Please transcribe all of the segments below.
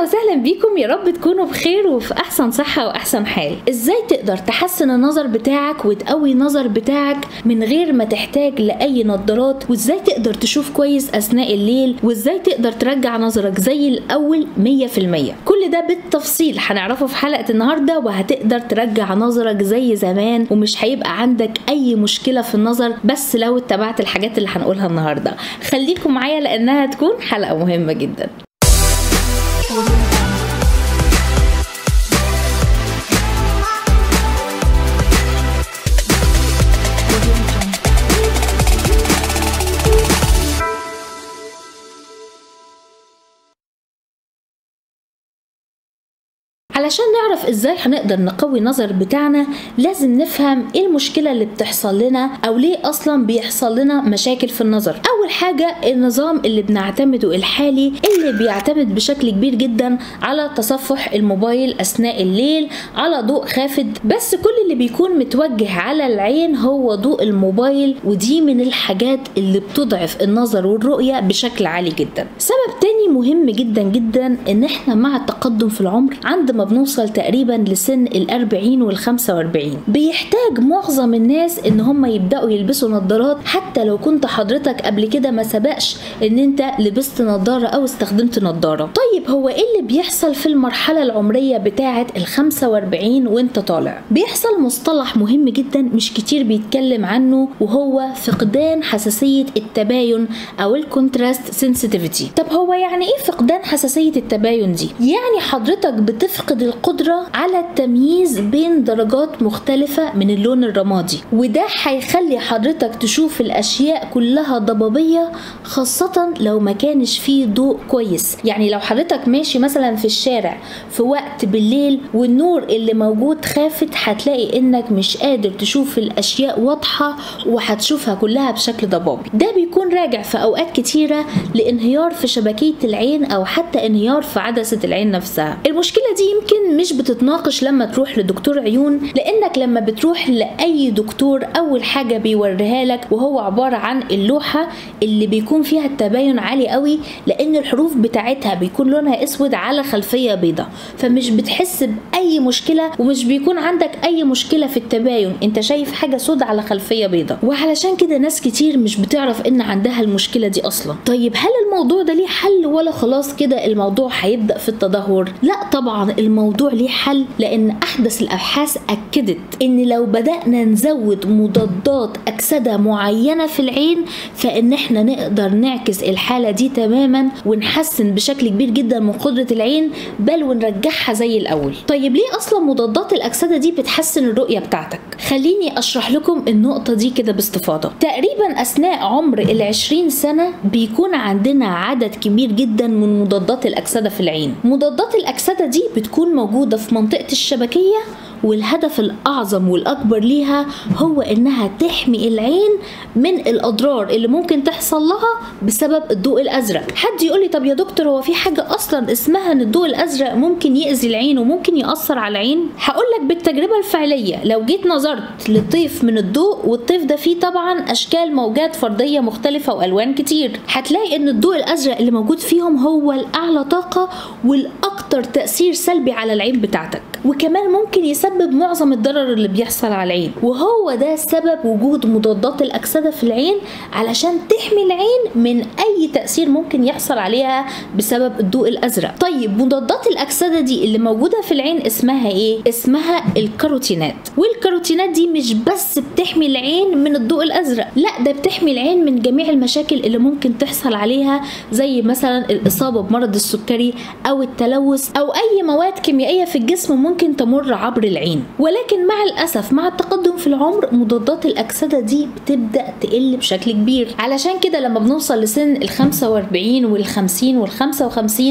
اهلا وسهلا بيكم، يا رب تكونوا بخير وفي احسن صحة واحسن حال. ازاي تقدر تحسن النظر بتاعك وتقوي النظر بتاعك من غير ما تحتاج لاي نظارات، وازاي تقدر تشوف كويس اثناء الليل، وازاي تقدر ترجع نظرك زي الاول 100%. كل ده بالتفصيل هنعرفه في حلقة النهارده، وهتقدر ترجع نظرك زي زمان ومش هيبقى عندك اي مشكلة في النظر، بس لو اتبعت الحاجات اللي هنقولها النهارده. خليكم معايا لانها تكون حلقة مهمة جدا. علشان نعرف ازاي هنقدر نقوي النظر بتاعنا لازم نفهم ايه المشكلة اللي بتحصل لنا، او ليه اصلا بيحصل لنا مشاكل في النظر. اول حاجة النظام اللي بنعتمده الحالي، اللي بيعتمد بشكل كبير جدا على تصفح الموبايل اثناء الليل على ضوء خافت، بس كل اللي بيكون متوجه على العين هو ضوء الموبايل، ودي من الحاجات اللي بتضعف النظر والرؤية بشكل عالي جدا. سبب تاني مهم جدا جدا ان احنا مع التقدم في العمر، عندما بنوصل تقريبا لسن 40 وال45، بيحتاج معظم الناس ان هم يبداوا يلبسوا نظارات، حتى لو كنت حضرتك قبل كده ما سبقش ان انت لبست نظارة او استخدمت نظارة. طيب هو ايه اللي بيحصل في المرحلة العمرية بتاعة 45 وانت طالع؟ بيحصل مصطلح مهم جدا مش كتير بيتكلم عنه، وهو فقدان حساسية التباين او ال contrast sensitivity. طب هو يعني ايه فقدان حساسية التباين دي؟ يعني حضرتك بتفقد القدرة على التمييز بين درجات مختلفة من اللون الرمادي، وده هيخلي حضرتك تشوف الأشياء كلها ضبابية، خاصة لو ما كانش فيه ضوء كويس. يعني لو حضرتك ماشي مثلا في الشارع في وقت بالليل والنور اللي موجود خافت، هتلاقي انك مش قادر تشوف الأشياء واضحة وهتشوفها كلها بشكل ضبابي. ده بيكون راجع في أوقات كتيرة لانهيار في شبكية العين أو حتى انهيار في عدسة العين نفسها. المشكلة دي يمكن مش بتتناقش لما تروح لدكتور عيون، لانك لما بتروح لاي دكتور اول حاجة بيوريها لك وهو عبارة عن اللوحة اللي بيكون فيها التباين عالي قوي، لان الحروف بتاعتها بيكون لونها اسود على خلفية بيضاء، فمش بتحس باي مشكلة ومش بيكون عندك اي مشكلة في التباين، انت شايف حاجة سود على خلفية بيضاء. وعلشان كده ناس كتير مش بتعرف ان عندها المشكلة دي اصلا. طيب هل الموضوع ده ليه حل ولا خلاص كده الموضوع هيبدا في التدهور؟ لا طبعا الموضوع ليه حل، لان احدث الابحاث اكدت ان لو بدأنا نزود مضادات اكسده معينة في العين فان احنا نقدر نعكس الحالة دي تماما ونحسن بشكل كبير جدا من قدره العين، بل ونرجعها زي الاول. طيب ليه اصلا مضادات الاكسدة دي بتحسن الرؤية بتاعتك؟ خليني اشرح لكم النقطة دي كده باستفاضة. تقريبا اثناء عمر 20 سنة بيكون عندنا عدد كبير جدا من مضادات الاكسدة في العين. مضادات الاكسدة دي بتكون موجودة في منطقة الشبكية، والهدف الأعظم والأكبر ليها هو إنها تحمي العين من الأضرار اللي ممكن تحصل لها بسبب الضوء الأزرق. حد يقولي طب يا دكتور هو في حاجة أصلا اسمها إن الضوء الأزرق ممكن يأذي العين وممكن يأثر على العين؟ هقولك بالتجربة الفعلية، لو جيت نظرت لطيف من الضوء، والطيف ده فيه طبعا أشكال موجات فردية مختلفة وألوان كتير، هتلاقي إن الضوء الأزرق اللي موجود فيهم هو الأعلى طاقة والأكثر تأثير سلبي على العين بتاعتك، وكمان ممكن يسبب معظم الضرر اللي بيحصل على العين. وهو ده سبب وجود مضادات الأكسدة في العين، علشان تحمي العين من أي تأثير ممكن يحصل عليها بسبب الضوء الأزرق. طيب مضادات الأكسدة دي اللي موجودة في العين اسمها إيه؟ اسمها الكاروتينات. والكاروتينات دي مش بس بتحمي العين من الضوء الأزرق، لا ده بتحمي العين من جميع المشاكل اللي ممكن تحصل عليها، زي مثلا الإصابة بمرض السكري أو التلوث أو أي مواد كيميائية في الجسم ممكن تمر عبر العين. ولكن مع الأسف مع التقدم في العمر مضادات الأكسدة دي بتبدأ تقل بشكل كبير، علشان كده لما بنوصل لسن 45 وال50 وال55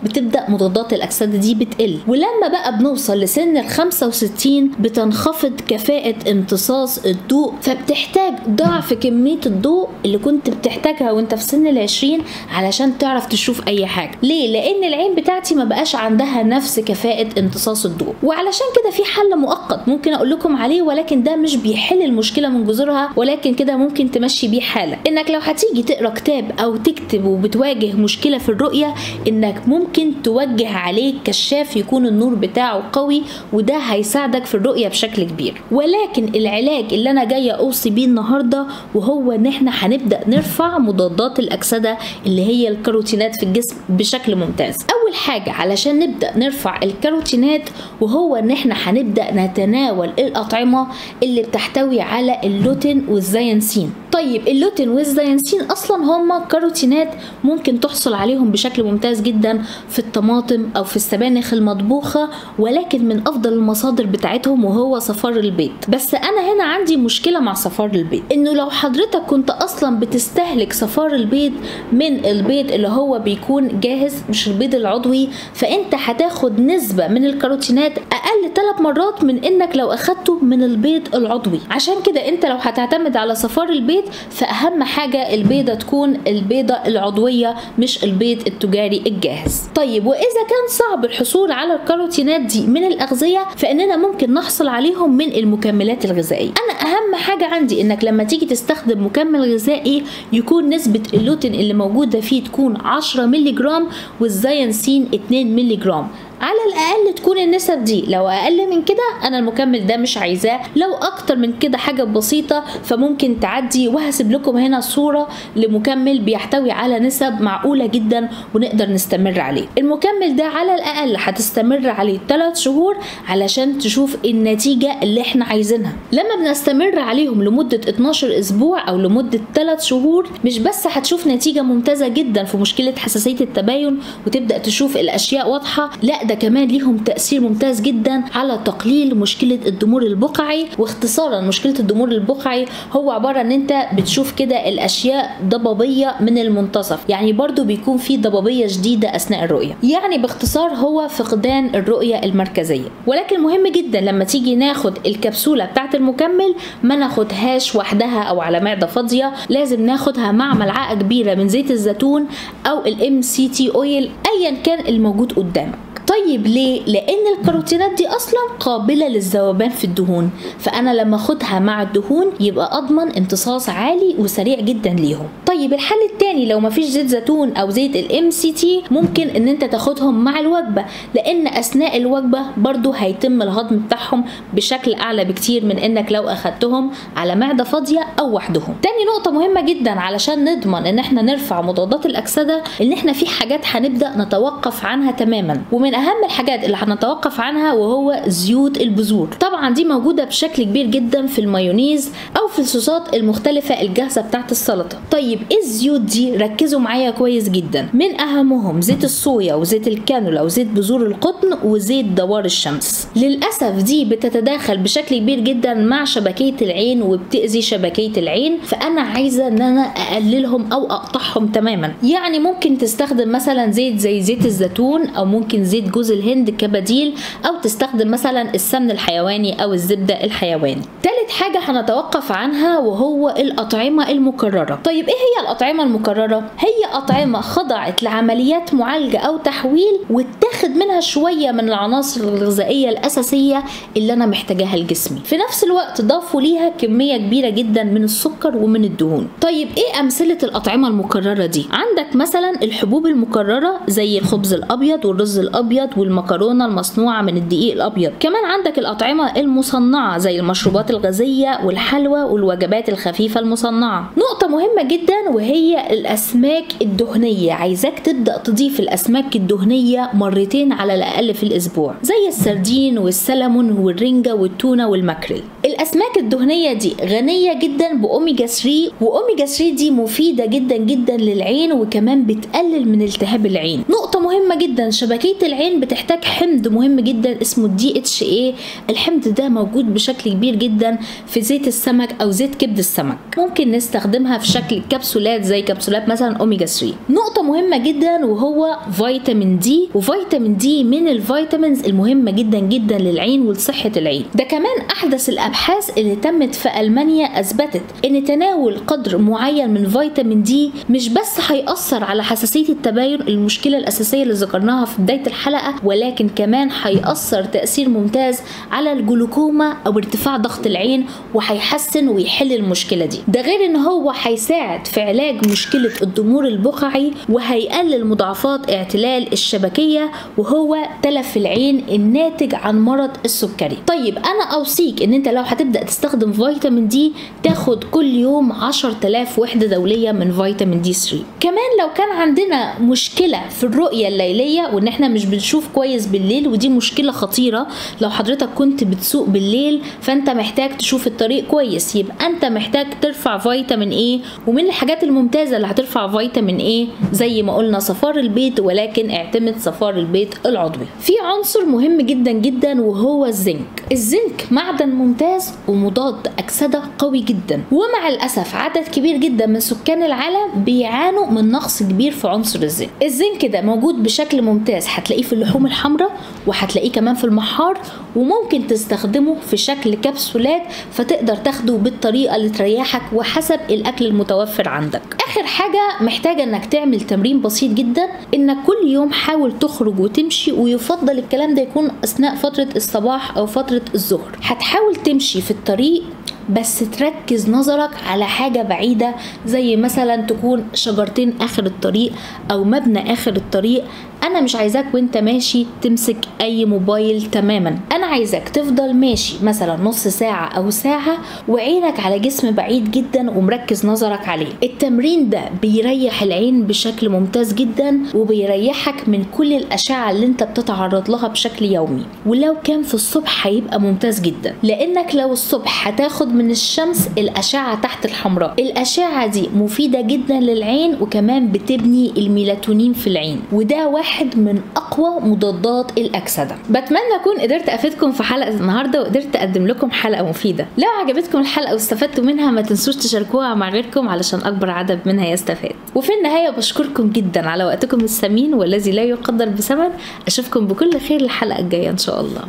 بتبدأ مضادات الأكسدة دي بتقل، ولما بقى بنوصل لسن 65 بتنخفض كفاءة امتصاص الضوء، فبتحتاج ضعف كمية الضوء اللي كنت بتحتاجها وانت في سن 20 علشان تعرف تشوف أي حاجة. ليه؟ لأن العين بتاعتي ما بقاش عندها نفس كفاءة امتصاص الضوء. وعلشان كده في حل مؤقت ممكن اقول لكم عليه، ولكن ده مش بيحل المشكلة من جذورها، ولكن كده ممكن تمشي بيه حالك. انك لو هتيجي تقرا كتاب او تكتب وبتواجه مشكلة في الرؤية، انك ممكن توجه عليه كشاف يكون النور بتاعه قوي، وده هيساعدك في الرؤية بشكل كبير. ولكن العلاج اللي انا جاية اوصي بيه النهارده وهو ان احنا هنبدا نرفع مضادات الاكسدة اللي هي الكاروتينات في الجسم بشكل ممتاز. اول حاجة علشان نبدا نرفع الكاروتينات وهو ان احنا هنبدا نتناول الاطعمة اللي بتحتوي على اللوتين والزيانسين. طيب اللوتين والزيانسين اصلا هما كاروتينات ممكن تحصل عليهم بشكل ممتاز جدا في الطماطم او في السبانخ المطبوخه، ولكن من افضل المصادر بتاعتهم وهو صفار البيض. بس انا هنا عندي مشكلة مع صفار البيض، انه لو حضرتك كنت اصلا بتستهلك صفار البيض من البيض اللي هو بيكون جاهز مش البيض العضوي، فانت هتاخد نسبه من الكاروتينات اقل 3 مرات من انك لو اخدته من البيض العضوي. عشان كده انت لو هتعتمد على صفار البيض فاهم حاجة البيضة تكون البيضة العضوية مش البيض التجاري الجاهز. طيب واذا كان صعب الحصول على الكاروتينات دي من الاغذية، فاننا ممكن نحصل عليهم من المكملات الغذائية. انا اهم حاجة عندي انك لما تيجي تستخدم مكمل غذائي يكون نسبه اللوتين اللي موجودة فيه تكون 10 مللي جرام والزيانسين 2 مللي جرام على الاقل، تكون النسب دي. لو اقل من كده انا المكمل ده مش عايزاه، لو اكتر من كده حاجة بسيطة فممكن تعدي. وهسيب لكم هنا صوره لمكمل بيحتوي على نسب معقولة جدا ونقدر نستمر عليه. المكمل ده على الاقل هتستمر عليه 3 شهور علشان تشوف النتيجة اللي احنا عايزينها. لما بنستمر عليهم لمدة 12 اسبوع او لمدة 3 شهور، مش بس هتشوف نتيجة ممتازة جدا في مشكلة حساسية التباين وتبدا تشوف الاشياء واضحة، لا ده كمان ليهم تأثير ممتاز جدا على تقليل مشكلة الضمور البقعي. واختصارا مشكلة الضمور البقعي هو عبارة ان انت بتشوف كده الاشياء ضبابية من المنتصف، يعني برضو بيكون في ضبابية شديدة اثناء الرؤية، يعني باختصار هو فقدان الرؤية المركزية. ولكن مهم جدا لما تيجي ناخد الكبسولة بتاعت المكمل ما ناخدهاش وحدها او على معدة فاضية، لازم ناخدها مع ملعقة كبيرة من زيت الزيتون او الMCT oil ايا كان الموجود قدامك. طيب ليه؟ لان الكاروتينات دي اصلا قابله للذوبان في الدهون، فانا لما اخدها مع الدهون يبقى اضمن امتصاص عالي وسريع جدا ليهم. طيب الحل الثاني لو مفيش زيت زيتون او زيت الMCT ممكن ان انت تاخدهم مع الوجبة، لان اثناء الوجبة برضو هيتم الهضم بتاعهم بشكل اعلى بكتير من انك لو اخدتهم على معده فاضية او وحدهم. تاني نقطة مهمة جدا علشان نضمن ان احنا نرفع مضادات الاكسدة، ان احنا في حاجات هنبدا نتوقف عنها تماما، ومن اهم الحاجات اللي هنتوقف عنها وهو زيوت البذور. طبعا دي موجودة بشكل كبير جدا في المايونيز او في الصوصات المختلفة الجاهزة بتاعت السلطة. طيب ايه الزيوت دي؟ ركزوا معايا كويس جدا. من اهمهم زيت الصويا وزيت الكانولا وزيت بذور القطن وزيت دوار الشمس. للاسف دي بتتداخل بشكل كبير جدا مع شبكيه العين وبتاذي شبكيه العين، فانا عايزه ان انا اقللهم او اقطعهم تماما. يعني ممكن تستخدم مثلا زيت زي زيت الزيتون او ممكن زيت جوز الهند كبديل، او تستخدم مثلا السمن الحيواني او الزبدة الحيواني. ثالث حاجة هنتوقف عنها وهو الاطعمة المكرره. طيب ايه هي الاطعمة المكرره؟ هي اطعمه خضعت لعمليات معالجة او تحويل واتاخد منها شوية من العناصر الغذائية الاساسية اللي انا محتاجاها لجسمي، في نفس الوقت ضافوا ليها كمية كبيرة جدا من السكر ومن الدهون. طيب ايه امثلة الاطعمة المكرره دي؟ عندك مثلا الحبوب المكرره زي الخبز الابيض والرز الابيض والمكرونه المصنوعة من الدقيق الابيض. كمان عندك الاطعمة المصنعة زي المشروبات الغازية والحلوى والوجبات الخفيفة المصنعة. نقطة مهمة جدا وهي الاسماك الدهنية، عايزاك تبدا تضيف الاسماك الدهنية مرتين على الاقل في الاسبوع زي السردين والسلمون والرنجه والتونه والماكريل. الاسماك الدهنية دي غنية جدا باوميجا 3، واوميجا 3 دي مفيدة جدا جدا للعين وكمان بتقلل من التهاب العين. نقطة مهمة جدا، شبكيه العين بتحتاج حمض مهم جدا اسمه DHA. الحمض ده موجود بشكل كبير جدا في زيت السمك او زيت كبد السمك، ممكن نستخدمها في شكل كبسولات زي كبسولات مثلا اوميجا 3. نقطة مهمة جدا وهو فيتامين D، وفيتامين D من ال vitamins المهمة جدا جدا للعين ولصحة العين. ده كمان احدث الابحاث الأبحاث اللي تمت في ألمانيا أثبتت إن تناول قدر معين من فيتامين دي مش بس هيأثر على حساسية التباين، المشكلة الأساسية اللي ذكرناها في بداية الحلقة، ولكن كمان هيأثر تأثير ممتاز على الجلوكوما أو ارتفاع ضغط العين، وهيحسن ويحل المشكلة دي. ده غير إن هو هيساعد في علاج مشكلة الضمور البقعي، وهيقلل مضاعفات اعتلال الشبكية وهو تلف العين الناتج عن مرض السكري. طيب أنا أوصيك إن أنت لو هتبدأ تستخدم فيتامين دي تاخد كل يوم 10,000 وحدة دولية من فيتامين دي 3. كمان لو كان عندنا مشكلة في الرؤية الليلية وإن احنا مش بنشوف كويس بالليل، ودي مشكلة خطيرة، لو حضرتك كنت بتسوق بالليل فأنت محتاج تشوف الطريق كويس، يبقى أنت محتاج ترفع فيتامين A. ومن الحاجات الممتازة اللي هترفع فيتامين A زي ما قلنا صفار البيض، ولكن اعتمد صفار البيض العضوي. في عنصر مهم جدا جدا وهو الزنك. الزنك معدن ممتاز ومضاد أكسدة قوي جدا، ومع الأسف عدد كبير جدا من سكان العالم بيعانوا من نقص كبير في عنصر الزنك. الزنك ده موجود بشكل ممتاز، هتلاقيه في اللحوم الحمراء، وهتلاقيه كمان في المحار، وممكن تستخدمه في شكل كبسولات، فتقدر تاخده بالطريقة اللي تريحك وحسب الأكل المتوفر عندك. آخر حاجة محتاجة انك تعمل تمرين بسيط جدا، انك كل يوم حاول تخرج وتمشي، ويفضل الكلام ده يكون أثناء فترة الصباح أو فترة الظهر. هتحاول تمشي في الطريق بس تركز نظرك على حاجة بعيدة، زي مثلا تكون شجرتين آخر الطريق أو مبنى آخر الطريق. أنا مش عايزاك وانت ماشي تمسك أي موبايل تماما، أنا عايزاك تفضل ماشي مثلا نص ساعة أو ساعة وعينك على جسم بعيد جدا ومركز نظرك عليه. التمرين ده بيريح العين بشكل ممتاز جدا، وبيريحك من كل الأشعة اللي انت بتتعرض لها بشكل يومي. ولو كان في الصبح هيبقى ممتاز جدا، لأنك لو الصبح هتاخد من الشمس الأشعة تحت الحمراء، الأشعة دي مفيدة جدا للعين، وكمان بتبني الميلاتونين في العين، وده واحد من أقوى مضادات الأكسدة. بتمنى أكون قدرت أفيدكم في حلقة النهاردة وقدرت أقدم لكم حلقة مفيدة. لو عجبتكم الحلقة واستفدتوا منها ما تنسوش تشاركوها مع غيركم علشان أكبر عدد منها يستفاد. وفي النهاية بشكركم جدا على وقتكم الثمين والذي لا يقدر بثمن. أشوفكم بكل خير الحلقة الجاية إن شاء الله.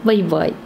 bye bye.